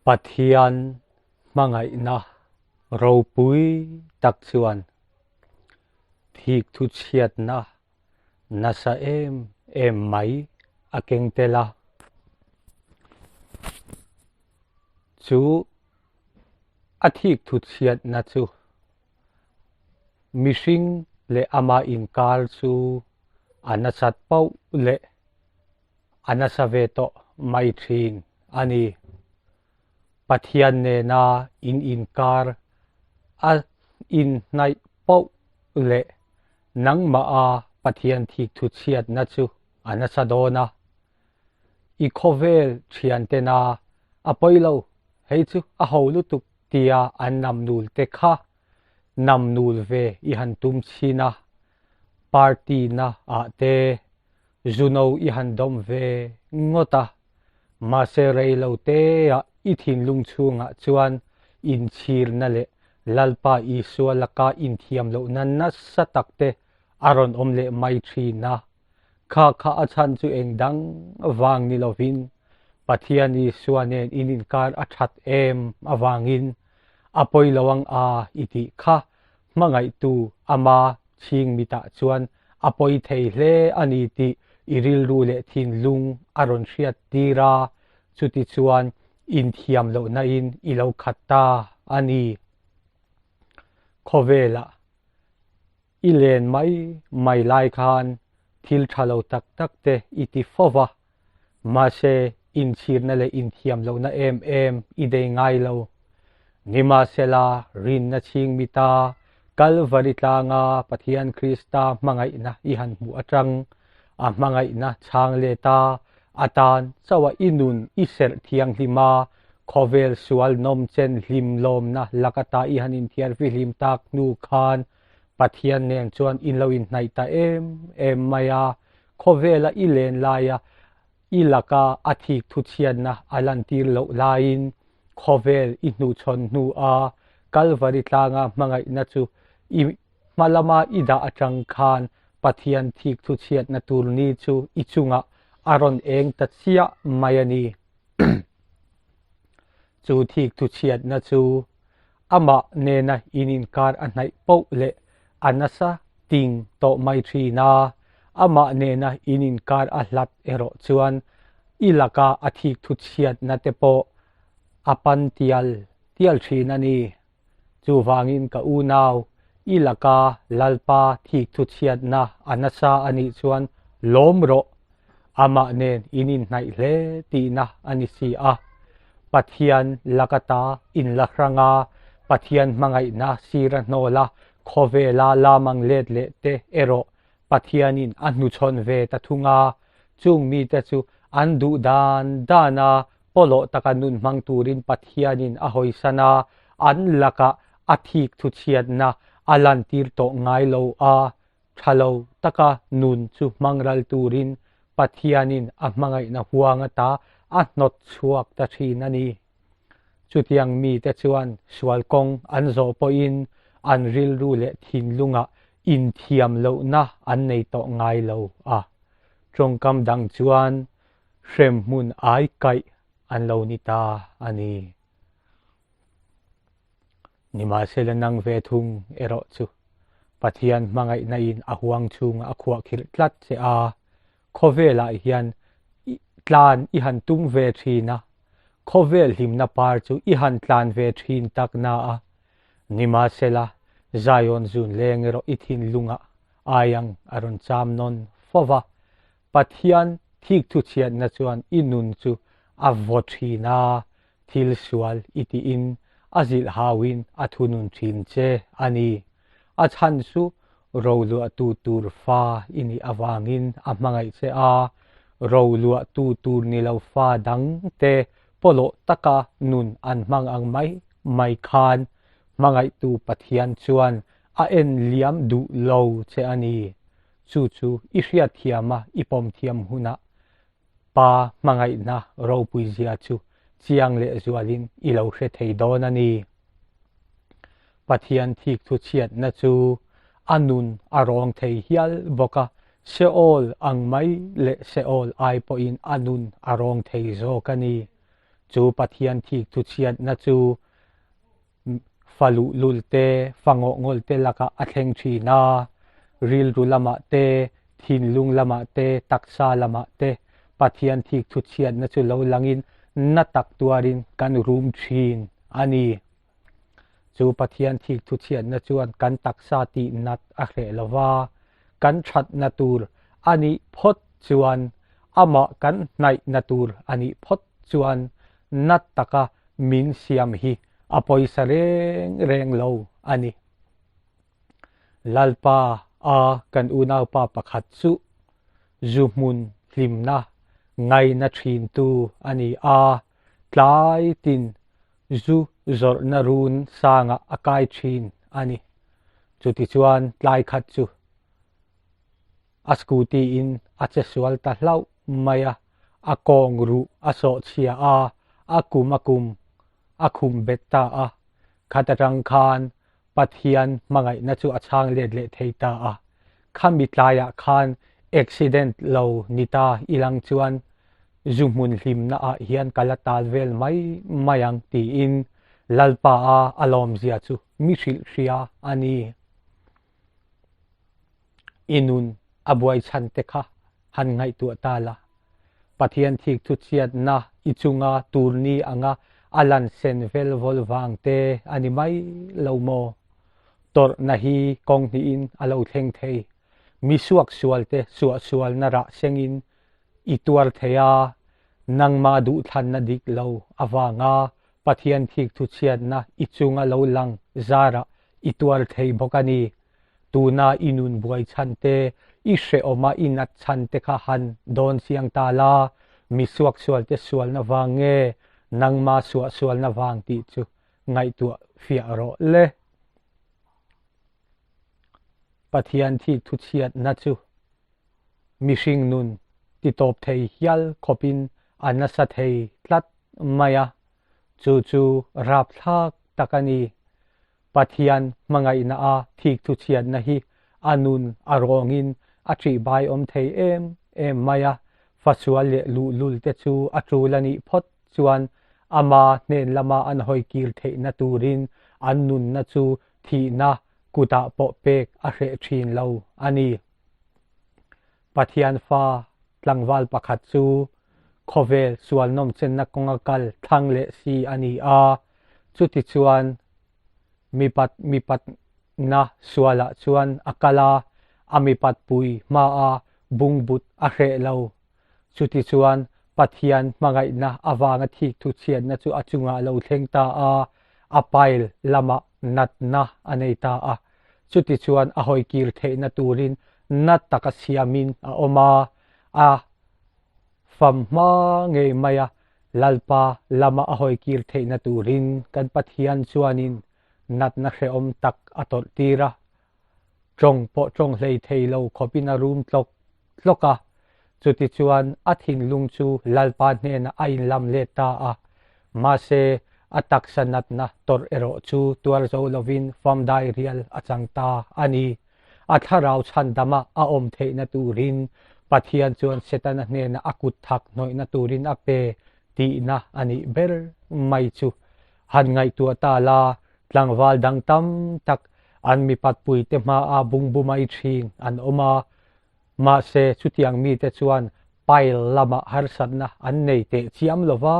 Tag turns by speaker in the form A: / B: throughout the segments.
A: Pathian hmangaihna ropui tak chuan thikthuchhiatna nasa em em mai a keng tel a. Chu a thikthuchhiatna chu mihring leh ama inkar chu a nasat poh leh a nasa ve tawh mai thin a ni. Pathian nena in inkar a inhnaih poh leh nangmaha Pathian thikthu chhiatna chu a nasa dawn a. I khawvel thiantena a pawi lo, hei chu a ho lutuk tia an namnul te kha namnul ve i han tum chhin a, party na ah te Zuno i han dawm ve ngawt a, mahse rei lo teah i thinlung chhungah chuan inchhirna leh Lalpa Isua laka inthiam lohna nasa tak te a rawn awm leh mai thin a. Kha kha a chhan chu eng dang vang ni lovin Pathian Isua nen in inkar a that em avangin a pawi lo ang a i tih kha hmangaihtu ama chhing mitah chuan a pawi thei hle a ni tih i rilru leh thinlung a rawn hriat tir a, chuti chuan inthiam lohnain i lo khat ta a ni. Khawvelah i len mai mai lai khan thil tha lo tak tak te i ti fo va, Mahse, inchhirna leh inthiam lohna em em i dei ngai lo. Nimahsela, rinna chhing mita Kalvari tlanga Pathian Krista hmangaihna i han hmuh atang, a hmangaihna chhang let a, a tan chauha i nun i serh thianghlim a, khawvel sual nawm chen hlim lawmna lakata i han inthiar fihlim tak hnu khan Pathian nen chuan in lo inhnaih ta em em mai a, Khawvela i len laia i laka a thik thuchhiatna a lantir loh laiin khawvel i hnuchhawn hnua Kalvari tlanga hmangaihna chu i hma lama i dah atang khan Pathian thik thuchhiatna tur ni chu i chungah a rawn eng ta chiah mai a ni. Chu thik thuchhiatna chu Amah nena in inkar a hnaih poh leh a nasa ting tawh mai thin a, amah nena in inkar a hlat erawh chuan i laka a thikthu chhiatna te pawh a pan tial tial thin a ni. Chuvangin ka unau, i laka Lalpa thikthu chhiatna a nasa a nih chuan lawm rawh. Amah nen in inhnaih hle tihna a ni si a. Pathian lakata inla hrang a, Pathian hmangaihna sira hnawla khawvela lamang let leh te erawh Pathianin a hnuchhawn ve ta thung a. Chung mite chu an duh dan dana pawlawh taka nun hmang turin Pathianin a hawisan a, an lakah a thik thuchhiatna a lantir tawh ngai lo a. Tha lo taka nun chu hmang ral turin Pathianin a hmangaihna huang ata a hnawt chhuak ta thin a ni. Chutiang mite chuan sual kawng an zawh pawhin an rilru leh thinlungah inthiam lohna an nei tawh ngai lo a. Tawngkam dang chuan hremhmun ai kaih an lo ni ta a ni. Nimahsela nang ve thung erawh chu Pathian hmangaihna in a huang chhungah a khuahkhirh tlat che a, khawvelah hian i tlan i han tum ve thin a, khawvel hlimna par chu i han tlan ve thin tak na a, nimahsela Zion zun leng erawh i thinlungah aiang a rawn cham nawn fo va, Pathian thikthuchhiatna chuan i nun chu a vaw thin a, Thil sual i tiin a zilh hauin a thunun thin che a ni. A chhan chu roluahtu tur fa i nih avangin a hmangaih che a, roluahtu tur ni lo fa dang te pawlawh taka nun an hmang ang mai mai khan hmangaihtu Pathian chuan a en liam duh lo che a ni. Chu chu i hriatthiama i pawmthiam hunah Pa hmangaihna ropui zia chu chiang leh zualin i lo hre thei dawn a ni. Pathian thikthu chhiatna chu a nun a rawng thei hial bawk a, Seol ang mai leh Seol ai pawhin a nun a rawng thei zawk a ni. Chu Pathian thikthu chhiatna chu fa luhlul te, fa ngawhngawl te lakah a thleng thin a, rilru lamah te, thinlung lamah te, taksa lamah te Pathian thikthu chhiatna chu lo langin na tak tuarin kan rum thin a ni. Chu Pathian thikthu chhiatna chuan kan taksa tih nat a hreh lo va, kan thatna tur a nih phawt chuan, amah kan hnaihna tur a nih phawt chuan nat taka min siam hi a pawisa reng reng lo a ni. Lalpa a kan unaupa pakhat chu zu hmun hlimna ngaina thintu a ni a, tlai tin zu zawrhna run sangah a kai thin a ni. Chutichuan tlai khat chu a scooty in a che sual ta hlauh mai a, a kawng ruh a sawh chhia a, a kum a kum a khum bet ta a. Khat atang khan Pathian hmangaihna chu a chhang let leh thei ta a. Khami tlaiah khan accident lo ni ta ilang chuan zu hmun hlimna ah hian ka la tal vel mai mai ang tiin Lalpa a a lawmzia chu mi hrilh hria a ni. I nun a buai chhan te kha han ngaihtuah ta la. Pathian thikthu chhiatna i chunga turni anga a lan sen vel vawl vang te a ni mai lo maw? Tawrhna hi kawng hnihin a lo thleng thei. Mi suaksual te suahsualna rah sengin i tuar thei a, nangmah duhthlanna dik lo avanga Pathian thikthu chhiatna i chunga lo lang zarah i tuar thei bawk a ni. Tuna i nun buai chhan te, i hrehawma i nat chhan te kha han dawn chiang ta la, mi suaksual te sualna vang nge nangma suahsualna vang tih chu ngaihtuah fiah rawh le. Pathian thikthu chhiatna chu mihring nun titawp thei hial khawpin a nasa thei tlat mai a, chu chu rapthlak tak a ni. Pathian hmangaihna a thikthu chhiatna hi a nun a rawngin a ṭihbai awm thei em em mai a, fasual leh luhlul te chu a ṭul a nih phawt chuan ama hnen lama an hawi kir theihna turin an nunna chu thihna kutah pawh pek a hreh ṭhin lo a ni. Pathian fa tlangval pakhat chu khawvel sual nawmchenna kawnga kal thlang leh si a ni a, chutichuan mipat mipatna sualah chuan a kal a, a mipatpui hmaa bungbut a hreh lo. Chutichuan Pathian hmangaihna avanga thikthu chhiatna chu a chungah a lo thleng ta a, a pile lamah natna a nei ta a. Chutichuan a hawikir theihna turin na taka siamin a awm a, a fam hma ngei mai a, Lalpa lama a hawikir theihna turin kan Pathian chuanin natna hrehawm tak a tawrh tir a, tawng pawh tawng hlei thei lo khawpin a rum tlawk tlawk a. Chutichuan a thinlung chu Lalpa hnenah a inlam let ta a, mahse a taksa natna tawrh erawh chu tuar zo lovin famdai rial a chang ta a ni. A thlarau chhandama a awm theihna turin Pathian chuan Setana hnenah a kut thak hnawihna turin a pe tihna a nih ber mai chu. Han ngaihtuah ta la, tlangval dang tam tak an mipatpuite hmaa bungbu mai thin an awm a, mahse chutiang mite chuan pile lamah harsatna an nei teh chiam lo va,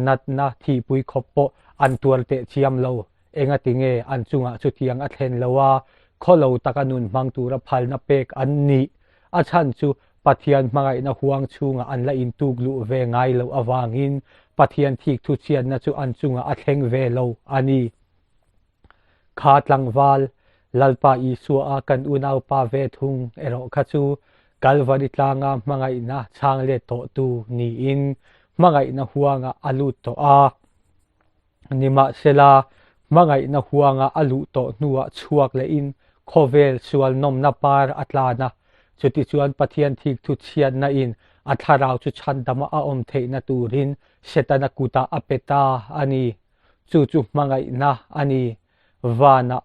A: natna thihpui khawp pawh an tuar teh chiam lo. Engati nge an chungah chutiang a thlen lo a, khawlo taka nun hmang tura phalna pek an nih? A chhan chu Pathian hmangaihna huang chhungah an la intuk luh ve ngai loh avangin Pathian thikthu chhiatna chu an chungah a thleng ve lo a ni. Kha tlangval, Lalpa Isua a kan unaupa ve thung erawh kha chu Kalvari tlanga hmangaihna chhang let tawhtu niin hmangaihna huangah a lut tawh a. Nimahsela, hmangaihna huanga a luh tawh hnuah chhuak lehin khawvel sual nawmna par a tlan a. Chutichuan Pathian thikthu chhiatna in a thlarau chu chhandama a awm theihna turin Setana kutah a pe ta a ni. Chu chu hmangaihna a ni. Vanah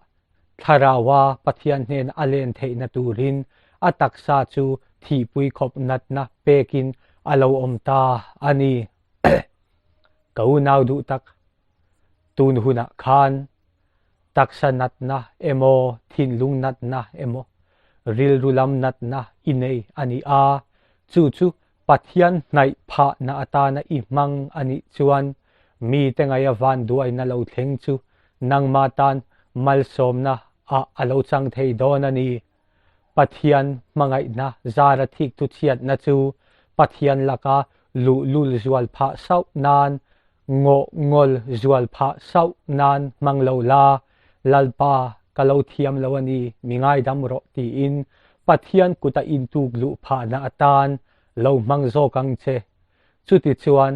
A: thlaraua Pathian hnena a len theihna turin a taksa chu thihpui khawp natna pekin a lo awm ta a ni. Ka unau duh tak, tun hunah khan taksa natna emaw thinlung natna emaw rilru lam natna i nei a ni a, chu chu Pathian hnaih phahna atana i hmang a nih chuan mite ngaia vanduaina lo thleng chu nangma tan malsawmna ah a lo chang thei dawn a ni. Pathian hmangaihna zara thiktu chhiatna chu Pathian laka luhlul zual phah sauh nan, ngawh ngawl zual phah sauh nan hmang lo la, Lalpa ka lo thiam lo a ni, mi ngaidam rawh tiin Pathian kuta intuk luh phahna atan lo hmang zawk ang che. Chutichuan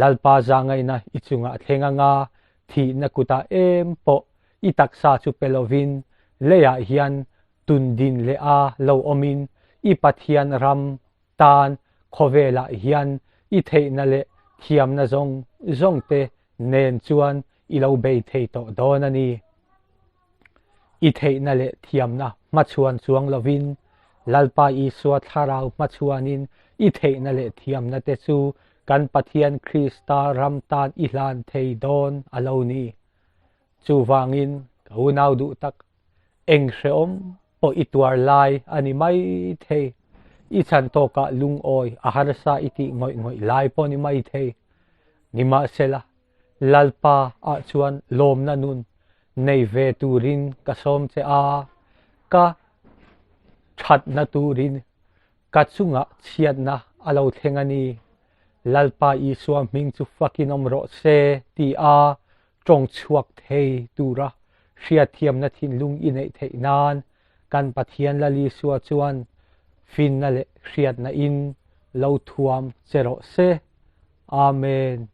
A: Lalpa zahngaihna i chungah thleng anga thihna kutah em pawh i taksa chu pe lovin leiah hian tundin leh a lo awmin i Pathian ram tan khawvelah hian i theihna leh thiamna zawng zawng te nen chuan i lo bei thei tawh dawn a ni. I theihna leh thiamna hmachhuan chuang lovin Lalpa Isua thlarau hmachhuanin i theihna leh thiamna te chu kan Pathian Krista ram tan i hlan thei dawn a lo ni. Chuvangin ka unau duh tak, eng hrehawm pawh i tuar lai a ni mai thei. I chhan tawkah lungawi a harsa i tih ngawih ngawih lai pawh ni mai thei. Nimahsela, Lalpa ah chuan lawmna nun nei ve turin ka sawm che a, ka thatna turin ka chungah chhiatna a lo thleng a ni. Lalpa Isua hming chu fakin awm rawh se ti a tawng chhuak thei tura hriatthiamna thinlung i neih theih nan kan Pathian Lal Isua chuan finna leh hriatna in lo thuam che rawh se. Amen.